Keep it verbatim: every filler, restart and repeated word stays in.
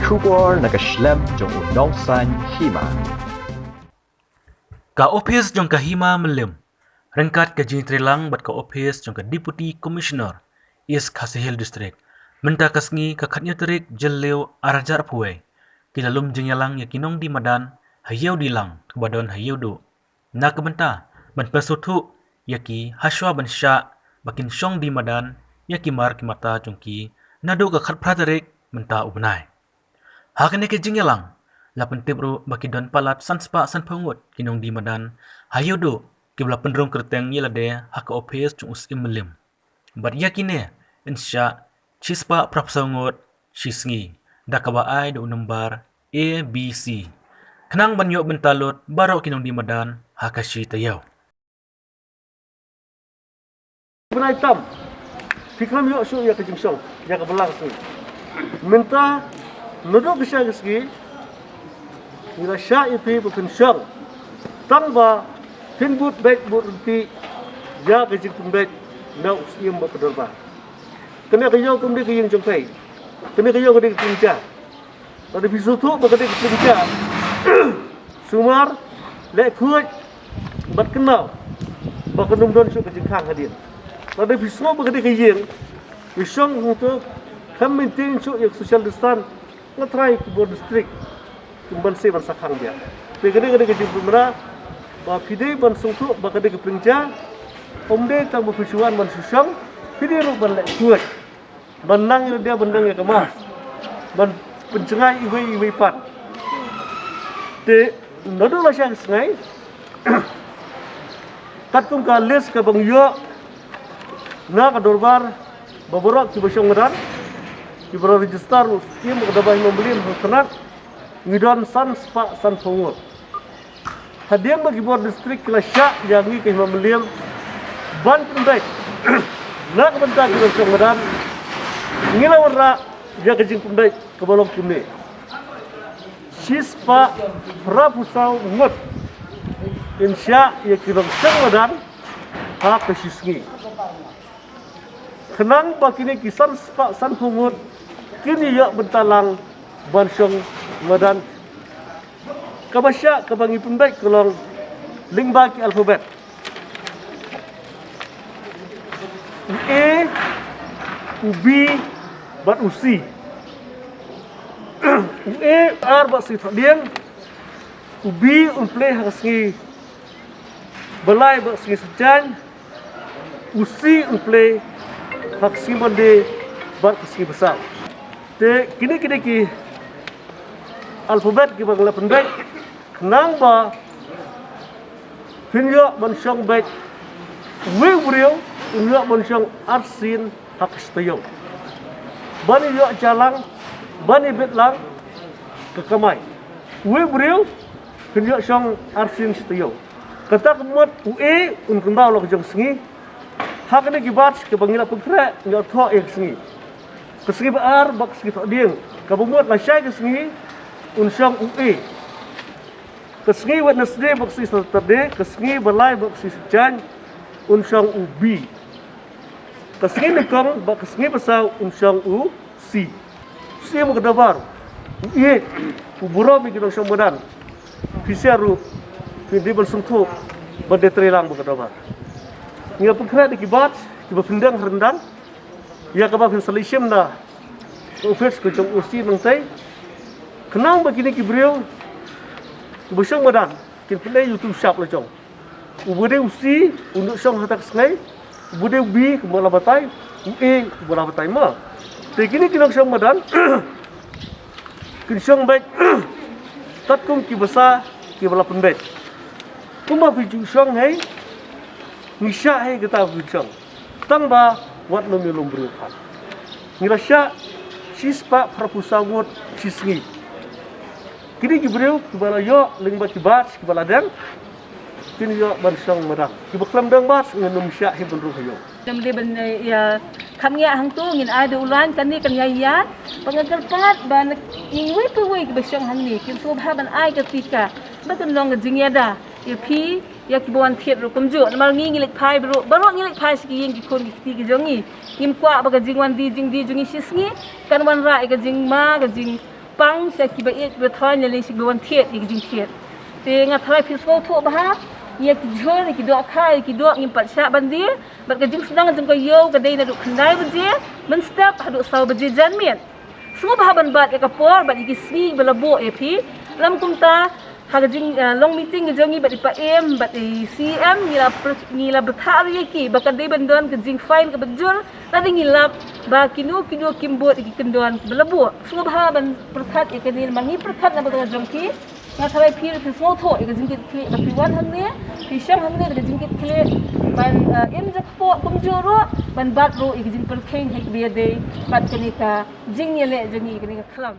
Khubor na ka shlem jong u nongsan hima. Ka ophis jong ka Hima Mylliem, ryngkat ka jingtreilang bad ka ophis jong ka Deputy Commissioner East Khasi Hills District, mynta ka sngi ka khatnïew tarik Jylliew arhajar arphew wei, ki la lum jingïalang ïa ki nongdie madan ha Ïewdilang kaba don ha Ïewduh, na ka bynta ban pynsngewthuh ïa ki hashwa ban shah ba kin shong die madan ïa ki mar ki mata jong ki naduh ka khatphra tarik mynta u bnai. Ha kane ka jingïalang la pyntip ruh ba ki don palat san spah sanphew ngut ki nongdie madan ha Ïewduh kiba la pynrung kyrteng ïa lade ha ka ophis jong u Syiem Mylliem. Bad ïa kine yn shah shispah phraphew saw ngut shi sngi da kaba ai da u nombar A B C, khnang ban ïoh bynta lut baroh ki nongdie madan ha ka shi taïew. Bnai tam phi khlem ïoh shuh ïa ka jingshong ïa ka bylla ka sngi. Mynta naduh ka shi ka sngi ngi la shah ïa phi ba phin shong, tang ba phin bud beit bud ryntih ïa ka jingpynbeit na u Syiem bad ka dorbar. Kane ka ïew kam dei ka ïing jong phi, kane ka ïew ka dei ka pynja. Lada phi sngewthuh ba ka dei ka pynja, sumar, leh khuid bad kynmaw ba kan ym don shuh ka jingkhang hadien. Lada phi sngew ba ka dei ka ïing, phi shong hangto, khlem maintain shuh ïa ka social distance, nga trai ki bor district kim banse ban sa khang biang. Te ka dei ka dei ka jingpynbna ba phi dei ban sngewthuh ba ka dei ka pynja, ym dei tang ba phi shu wan ban shu shong, phi dei ruh ban leh khuid, ban nang ïa lade, ban nang ïa ka mask, ban pynjngai iwei iwei pat. Te naduh la shi sngi, katkum ka list kaba ngi ïoh na ka dorbar ba baroh kiba shong madan, kiba la register u Syiem bad ka dorbar Hima Mylliem ha Tyrnat, ngi don san spah sanphew ngut. Hadien ba ki bor district ki la shah ïa ngi ka Hima Mylliem ban pynbeit na ka bynta ki nongshong madan, ngi la wanrah ïa ka jingpynbeit kaba long kumne: shispah phraphew saw ngut yn shah ïa ki nongshong madan ha ka shi sngi, khnang ba kine ki san spah sanphew ngut kin ïoh bynta lang ban shong madan. Kaba shah kaba ngi pynbeit ka long lyngba ki alphabet: u A, u B bad u C. U A ar bad sngi Thohdieng, u B un plie ha ka sngi Balang bad sngi Saitjaiñ, u C un plie ha ka sngi Monday bad ka sngi Basaw. Te kine kine ki alphabet kiba ngi la pynbeit, khnang ba phin ïoh ban shong beit, uwei u briew un ïoh ban shong arsien ha ka shi taïew, ban ïoh jia lang, ban ïabit lang ka kamai. Uwei u briew phin ïoh shong arsien shi taïew. Kata ka mut u A un kynmaw la ka jong sngi. Ha kane ki batch kiba ngi la pynkhreh ngi la thoh ïa ka sngi. Ka sngi ba ar bad ka sngi Thohdieng, kaba mut lashai ka sngi un shong u A. Ka sngi Wednesday bad ka sngi Saturday, ka sngi Balang bad ka sngi Saitjaiñ un shong u B. Ka sngi Nyngkong bad ka sngi Basaw un shong u C. Shi mo ka dabar, u ïeit, u burom ïa ki nongshong madan. Phi sngewthuh, phi dei ban sngewthuh, ban dei treilang bad ka dabar. Ngi la pynkhreh da ki batch kiba pyndonkam ryndang ïa kaba phin sa leit shim na ka ophis ka jong u C nangtai, khnang ba kine ki briew kiba shong madan kin pynleit ïa u tu shap la jong. Uba dei u C un ïoh shong ha kata ka sngi, uba dei u B kumba la batai, u A uba la batai ma. Te kine ki nongshong madan kin shong beit katkum ki basa kiba la pynbeit. Kumba phi ju shong hi, ngi shah hi kata phi ju shong. Tang ba wat nym ïalum briew pat. Ngi la shah shispah phraphew saw ngut shi sngi. Kine ki briew kiba la ïoh lyngba ki batch kiba la dang, kin ïoh ban shong madan. Kiba khlem dang batch ngin nym shah hi ban rung ha ïew. Ngam dei ban, eh, ïa kham ngiah hangto, ngin ai da u lain kane kan ïaid ïa. Ba nga kyrpad ba na iwei pa iwei kiba shong hangne kin sngewbha ban ai ka tika ba kan long ka jingïada ïa phi, ïa kiba wan thied ruh kumjuh. Namar ngi ngi leit phai baroh, baroh ngi leit phai sha ki ïing ki khun ki kti ki jong ngi. Ngim kwah ba ka jingwan die jingdie jong ngi shi sngi kan wanrah ïa ka jingma, ka jing pang sha kiba ïeit ba thoi ne lei sha kiba wan thied ïa ka jingthied. Te nga tharai phi sngewthuh bha ïa ki jhur, ïa ki dohkha, ïa ki doh ngim pat shah ban die. Bad ka jingsdang jong ka ïew ka dei naduh khyndai baje mynstep haduh saw baje janmiet. Sngewbha ban bat ïa ka por bad ïa ki sngi ba la buh ïa phi. Lym kumta ha ka jing, eh, long meeting ka jong ngi bad i Paiem bad i C M ngi la per-, ngi la bthah ïa ki ba ka dei ban don ka jingfine kaba jur. Lada ngi lap ba kino kino kim bud ïa ki kyndon ba la buh. Sngewbha ban pyrkhat ïa kane, ma ngi pyrkhat na ka bynta jong phi. Nga tharai phi ruh phi sngewthuh ïa ka jingkitkhlieh ba phi wan hangne, phi shong hangne da ka jingkitkhlieh ban, eh, im jakpoh kumjuh ruh ban bat ruh ïa ka jingpyrkhing ha kaba ïadei bad kane ka jingïaleh jong ngi, kane ka khlam.